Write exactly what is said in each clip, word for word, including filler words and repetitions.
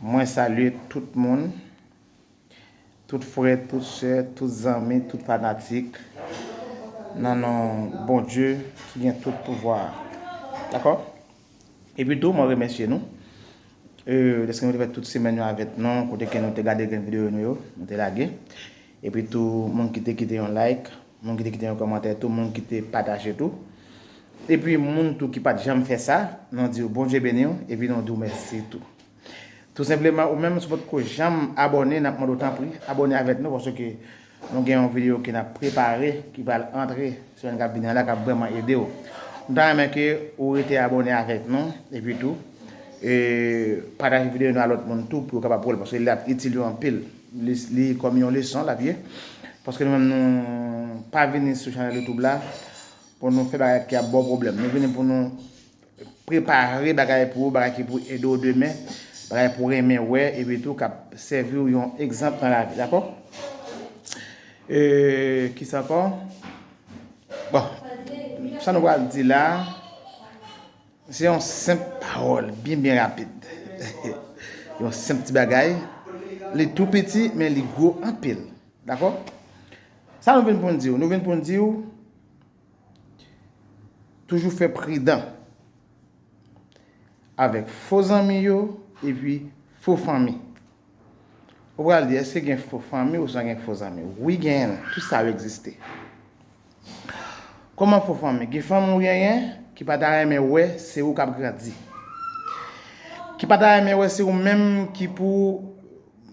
Mwen salye tout moun, tout frè, tout sè, tout zanmi, tout fanatik, nan non Bondye ki gen tout pouvwa a. Dakò? Epi tou, mwen remèsye nou, e, dèske nou te fè tout semèn yo avèk nou, kote ke nou te gade grenn videyo nou yo, nou te lage. Epi tou, moun ki te kite yon like, moun ki te kite yon kòmantè tou, moun ki te pataje tou. Epi moun tou ki pa t janm fè sa, nou di w Bondye beni w, epi nou di w mèsi tou. Tou senpleman, ou menm, si w potko janm abòne, n ap mande w tanpri, abòne avèk nou, paske nou gen yon videyo ke n ap prepare, ki pral antre semèn k ap vini an la, k ap vrèman ede w. M ta renmen ke ou rete abòne avèk nou, epi tou, e, pataje videyo nou a lòt moun tou, pou yo kapab wè l, paske l ap itil yo anpil. Li, li kòm yon leson l ap ye. Paske nou menm, nou pa vini sou chanèl YouTube la pou nou fè bagay ki ap ba w pwoblèm. Nou vini pou nou prepare bagay pou ou, bagay ki pou ede w demen, bagay pou renmen wè, epi tou k ap sèvi w yon egzanp nan lavi, dakò? E, kisa ankò? Bon, sa nou pral di la, se yon senp pawòl, byen, byen rapid. Yon senp ti bagay, li tou piti, men li gwo anpil, dakò? Sa nou vin pou n di w? Nou vin pou n di w, toujou fè pridan avèk fo zanmi yo epi fo fanmi. Ou pral di, èske gen fo fanmi oswa gen fo zanmi? Wi, genyen, tout sa yo egziste. Kòman fo fanmi? Gen fanmi ou genyen ki pa ta renmen wè se ou k ap grandi. Ki pa ta renmen wè se ou menm ki pou,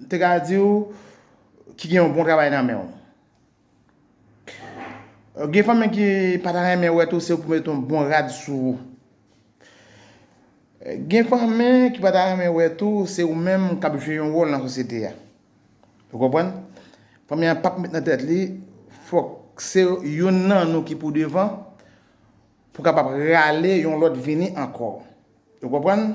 te ka di w, ki gen yon bon travay nan men w. Gen fanmi ki pa ta renmen wè tou se ou pou mete yon bon rad sou ou. Gen fanmi ki pa ta renmen wè tou se ou menm k ap jwe yon wòl nan sosyete a. Ou konprann? Fanmi an p ap met nan tèt li, fòk se youn nan nou ki pou devan, pou kapab rale yon lòt vini ankò. Ou konprann?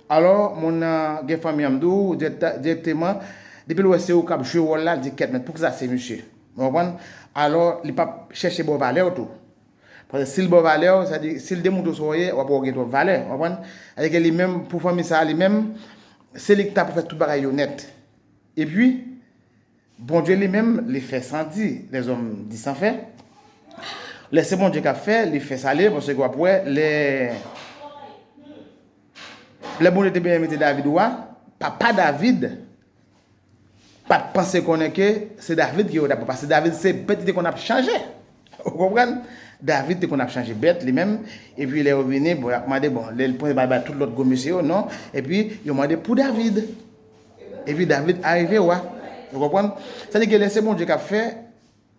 Alò, moun nan gen fanmi an m di w dirèkta-, dirèkteman, depi l wè se ou k ap jwe wòl la, l di, "Kèt, men poukisa se misye?" Ou konprann? Alò, li p ap chèche ba w valè w tou. Paske si l ba w valè w, sa di, si l demontre w sa w ye, w ap wè w gen twòp valè. Ou konprann? Sa di ke li menm, pou fanmi sa a, li menm, se li ki ta pou fè tout bagay yo nèt. Epi, Bondye li menm, li fè san di, lèzòm di san fè. Lè se Bondye k ap fè, li fè sa li ye, paske w ap wè, lè, lè Bondye te benyen mete David wa, papa David pa t panse konnen ke se David ki yo t ap pran, paske David se bèt li te konn ap chanje. Ou konprann? David te konn ap chanje bèt li menm, epi lè yo vini, bon, y ap mande, bon, lè l pran, yo pa bay tout lòt gwo mesye yo, non, epi yo mande pou David. Epi David arive wa. Ou konprann? Sa di ke lè se Bondye k ap fè,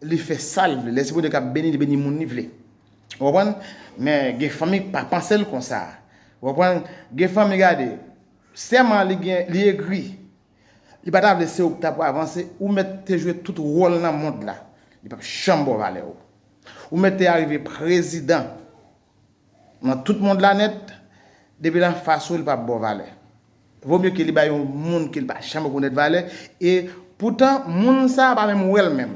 li fè sa l vle. Lè se Bondye k ap beni, li beni moun li vle. Ou konprann? Men gen fanmi k pa panse l konsa. Ou konprann? Gen fanmi, gade, sèman li gen, li egri. Li pa ta vle se ou k ta pou avanse, ou mèt te jwe tout wòl nan mond la. Li p ap janm ba w valè w. Ou mèt te arive prezidan nan tout mond la nèt, depi l anfas ou, li p ap ba w valè. Vo mye ke li bay yon moun ke li pa janm rekonèt valè, e poutan, moun sa a pa menm wè l menm.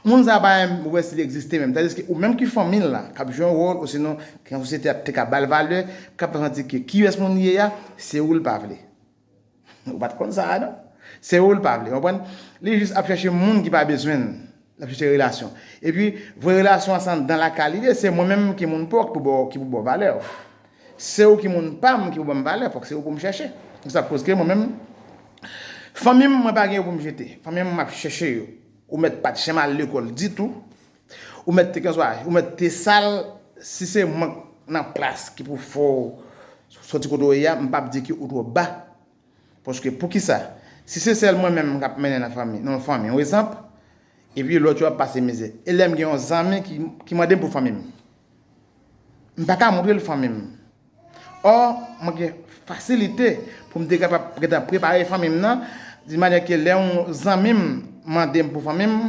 Moun sa a pa menm wè si li egziste menm. Tandiske ou menm ki fanmi l la, k ap jwe yon wòl, osinon ki nan sosyete a te ka ba l valè, k ap fè santi ke kiyès moun li ye a, se ou l pa vle. Ou pa t konn sa a, non? Se ou l pa vle, konprann? Li jis ap chèche moun ki pa bezwen l. L ap chèche relasyon. Epi, vre relasyon an se anndan lakay li ye, se mwen menm ki moun pa w ki pou ba w, ki pou ba w valè w. Se ou ki moun pa m ki pou ban m valè, fòk se ou pou m chèche. Se sa k koz ke mwen menm, fanmi m, mwen pa gen yo pou m jete. Fanmi m, m ap chèche yo. Ou mèt pa t janm al lekòl ditou. Ou mèt te konswa, ou mèt te sal, si se mwen k nan plas ki pou fè w soti kote w ye a, m p ap di ke ou twò ba. Paske poukisa? Si se sèl mwen menm k ap mennen nan fanmi, nan yon fanmi, yon egzanp, epi lòt yo ap pase mizè. E lè m gen yon zanmi ki, ki mande m pou fanmi m, m pa ka montre l fanmi m. Ò, mwen gen fasilite pou m te kapab gentan prepare fanmi m nan, di manyè ke lè yon zanmi m mande m pou fanmi m,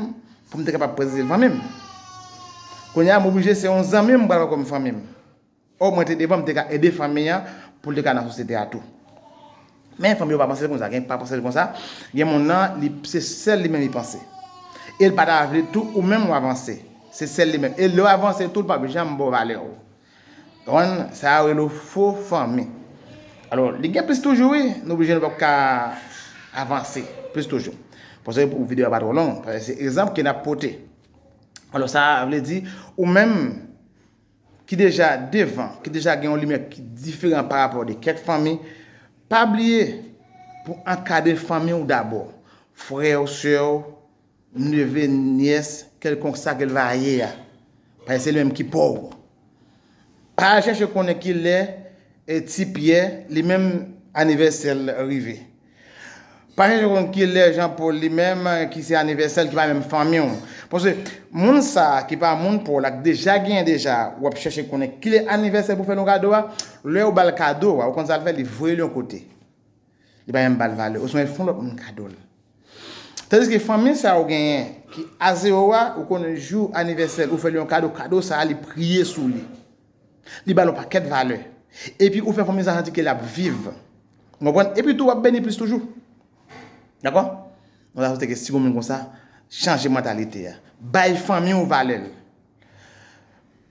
pou m te kapab prezante l fanmi m. Kounye a, m oblije se yon zanmi m m pral wè kòm fanmi m. Ò, mwen te devan, m te ka ede fanmi an pou l te ka nan sosyete a tou. Men fanmi yo pa panse l konsa, gen pa panse l konsa. Gen moun nan, li, se sèl li menm li panse. E l pa ta vle tou ou menm w avanse. Se sèl li menm. E lè w avanse tou, l p ap janm ba w valè w. Konprann? Sa yo rele w fo fanmi. Alò, li gen plis toujou, wi. Nou oblije nou p ap ka avanse plis toujou. Paske pou videyo a pa twò long, paske se egzanp ke n ap pote. Alò, sa vle di, ou menm ki deja devan, ki deja gen yon limyè ki diferan pa rapò de kèk fanmi, pa bliye pou ankadre fanmi w dabò. Frè w, sè w, neve, nyès, kèlkonk sa ke l va ye a. Paske se li menm ki pa w. Pa al chèche konnen kilè e Ti Pyè, li menm, anivèsè l rive. Pa chèche konnen kilè Jean Paul, li menm, ki se anivèsè l, ki pa menm fanmi w. Paske moun sa a ki pa moun pa w la, ki deja genyen deja, w ap chèche konnen kilè anivèsè pou fè l yon kado a, lè ou ba l kado a, ou konn sa l fè, li voye l yon kote. Li pa menm ba l valè. Osnon li fè yon lòt moun kado l. Tandiske fanmi sa ou genyen ki a zewo a, ou konnen jou anivèsè l, ou fè l yon kado, kado sa a, li priye sou li. Li ba l yon pakèt valè. Epi ou fè fanmi sa a santi ke l ap viv. Ou konprann? Epi tou, w ap beni plis toujou. Dakò? Nou ta swete ke si gon moun konsa, chanje mantalite a. Bay fanmi w valè l.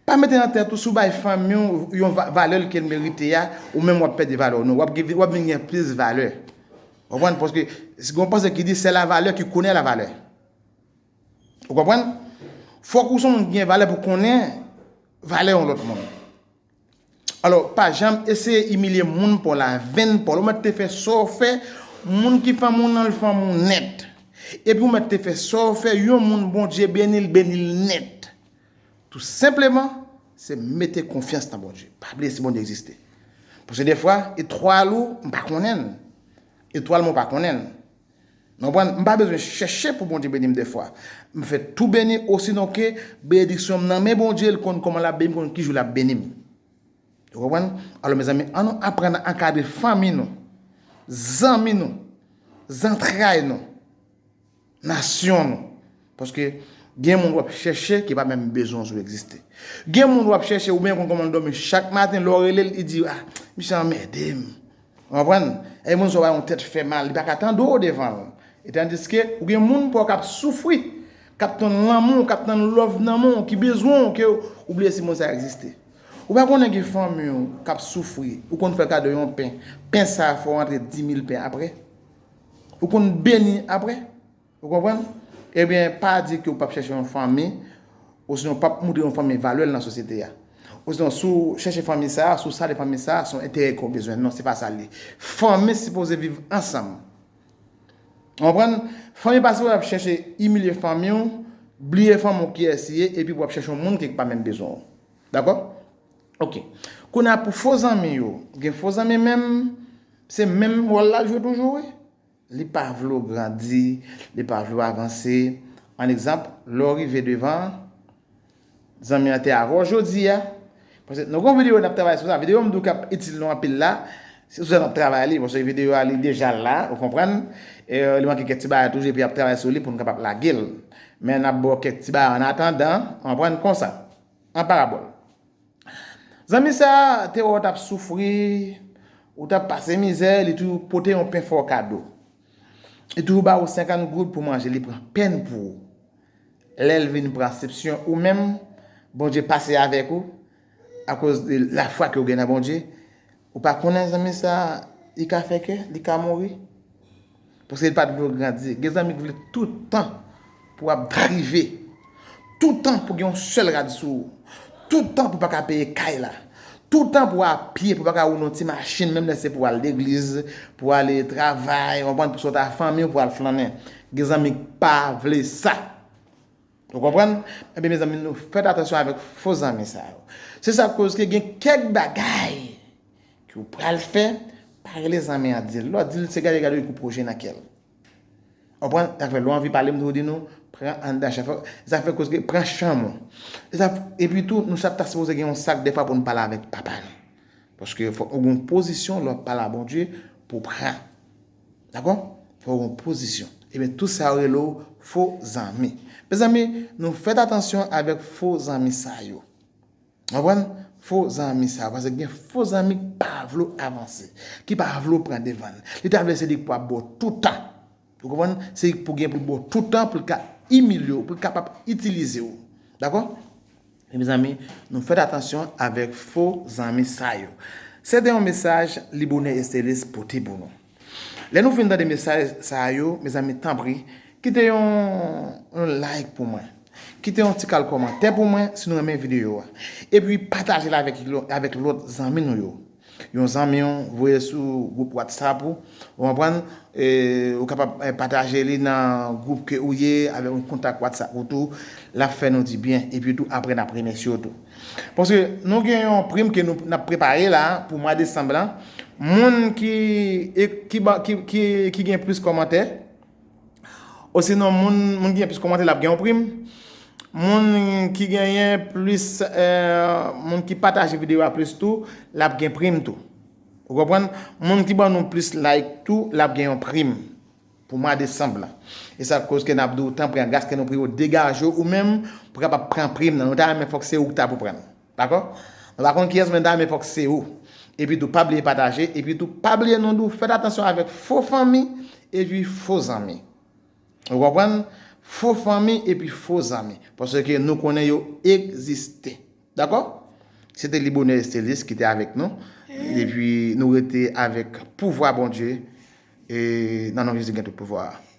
Pa mete nan tèt ou si w bay fanmi w yon va- valè l ke l merite a, ou menm w ap pèdi valè w. Non, w ap gen- w ap vin gen plis valè. Ou konprann? Paske si gon pase ki di, c'est la valeur qui connaît la valeur. Ou konprann? Fòk ou se yon moun ki gen valè pou konnen valè yon lòt moun. Alò, pa janm eseye imilye moun pa w la, venn pa w la. Ou mèt te fè sa w fè, moun ki fanmi w nan, l fanmi w nèt. Epi ou mèt te fè sa w fè, yon moun Bondye beni l, beni l nèt. Tou senpleman, se mete konfyans nan Bondye. Pa bliye si Bondye egziste. Paske defwa, etwal ou, m pa konnen l. Etwal mwen, w pa konnen l. Nou konprann? M pa bezwen chèche pou Bondye beni m defwa. M fè tou beni, osinon ke benediksyon m nan men Bondye, l konn kòman l ap beni m, konn ki jou l ap beni m. Ou konprann? Alò, mezanmi, ann nou aprann a ankadre fanmi nou, zanmi nou, zantray nou, nasyon nou. Paske gen moun w ap chèche ki pa menm bezwen w si w egziste. Gen moun w ap chèche, oubyen konn kòman l dòmi chak maten, lè w rele l, li di, "Ah, misye anmède m." Ou konprann? E moun sa w bay yon tèt fè mal, li pa ka tande w devan l. E tandiske ou gen moun pa w k ap soufri, k ap tann lanmou, k ap tann love nan men w, ki bezwen w, ke ou bliye si moun sa egziste. Ou pa konnen gen fanmi w k ap soufri, ou konn fè kado yon pen, pen sa a fè w antre di mil pen apre. Ou konn beni apre. Ou konprann? Ebyen, pa di ke w p ap chèche yon fanmi, osinon w p ap montre yon fanmi valè l nan sosyete a. Osinon, si w chèche fanmi sa a, si w sale fanmi sa a, se yon enterè ke w bezwen. Non, se pa sa l ye. Fanmi sipoze viv ansanm. Ou konprann? Fanmi pa sipoze ap chèche imilye fanmi w, bliye fanmi w kiyès li ye, epi pou w ap chèche yon moun ki pa menm bezwen w. Dakò? Oke. Kounye a pou fo zanmi yo, gen fo zanmi menm, se menm wòl la l jwe toujou, wi. Li pa vle w grandi, li pa vle w avanse. An egzanp, lè w rive devan, zanmi an te avè w jodi a. Paske nou gen yon videyo n ap travay sou sa. Videyo m di w k ap itil nou anpil la, se sou sa n ap travay li. Paske videyo a li deja la, ou konprann. E, li manke kèk ti bagay toujou, epi y ap travay sou li pou n kapab lage l. Men n ap ba w kèk ti bagay an atandan, ou konprann, konsa. An parabòl. Zanmi sa a te wè w t ap soufri, ou t ap pase mizè, li toujou pote yon pen fè w kado. Li toujou ba ou senkant goud pou manje, li pran pèn pou ou. Lè l vin pran sepsyon ou menm, Bondye pase avèk ou, akoz de lafwa ke w gen nan Bondye, ou pa konnen zanmi sa a, li ka fè ke li ka mouri. Paske li pa t vle w grandi. Gen zanmi ki vle toutan pou w ap drive. Toutan pou gen yon sèl rad sou ou. Toutan pou w pa ka peye kay la. Toutan pou w a pye, pou w pa ka woule yon ti machin, menm lè se pou w al legliz, pou w ale travay, ou konprann, pou sot a fanmi w, pou w al flannen. Gen zanmi k pa vle sa. Ou konprann? Ebyen, mezanmi, nou fèt atansyon avèk fo zanmi sa yo. Se sa k koz ke gen kèk bagay ke w pral fè, pa rele zanmi an di l. Lè w di l, se gade gade w epi w pwoje nan kè l. Ou konprann? Sa fè lè w anvi pale, m toujou di nou, pran anndan chan. Sa fè koz ke pran chanm ou. E sa, epi tou, nou sa ta sipoze gen yon sak defwa pou n pale avèk papa nou. Paske fòk ou gen yon pozisyon lè w ap pale a Bondye pou w pran. Dakò? Fòk ou gen yon pozisyon. Ebyen, tout sa yo rele w fo zanmi. Mezanmi, nou fèt atansyon avèk fo zanmi sa yo. Ou konprann? Fo zanmi sa yo. Paske gen fo zanmi ki pa vle w avanse, ki pa vle w pran devan l. Li ta vle se li k pou ap ba w toutan. Ou konprann? Se li k pou gen pou l ba w toutan, pou l ka imilye w, pou l kapab itilize w. Dakò? E mezanmi, nou fèt atansyon avèk fo zanmi sa yo. Se te yon mesaj Libonè Estelis pote pou nou. Lè nou fin tande mesaj sa yo, mezanmi, tanpri, kite yon, yon like pou mwen. Kite yon ti kal kòmantè pou mwen si nou renmen videyo a. Epi pataje l avèk, avèk lòt zanmi nou yo. Yon zanmi w voye sou gwoup WhatsApp ou, ou konprann? E, ou kapab eh, pataje li nan gwoup ke ou ye, avèk yon kontak WhatsApp ou tou. L ap fè nou di byen, epi tou apre n ap remèsye w tou. Paske nou gen yon prim ke nou n ap prepare la pou mwa desanm lan. Moun ki, e, ki, ba- ki, ki, ki gen plis kòmantè, osinon moun, moun ki gen plis kòmantè, l ap gen yon prim. Moun ki genyen plis, eh, moun ki pataje videyo a plis tou, l ap gen prim tou. Ou konprann? Moun ki ban nou plis like tou, l ap gen yon prim pou mwa desanm lan. E sa k koz ke n ap di w tanpri, an gras ke nou priye w degaje w ou menm pou kapab pran prim nan. Nou ta renmen fòk se ou ki ta pou pran l. Dakò? Nou pa konn kiyès, men n ta renmen fòk se ou. Epi tou, pa bliye pataje. Epi tou, pa bliye nou di w fèt atansyon avèk fo fanmi epi fo zanmi. Ou konprann? Fo fanmi epi fo zanmi. Paske nou konnen yo egziste. Dakò? Se te Libonè Estelis ki te avèk nou. Epi nou rete avèk pouvwa Bondye. E nan non Jezi gen tout pouvwa a.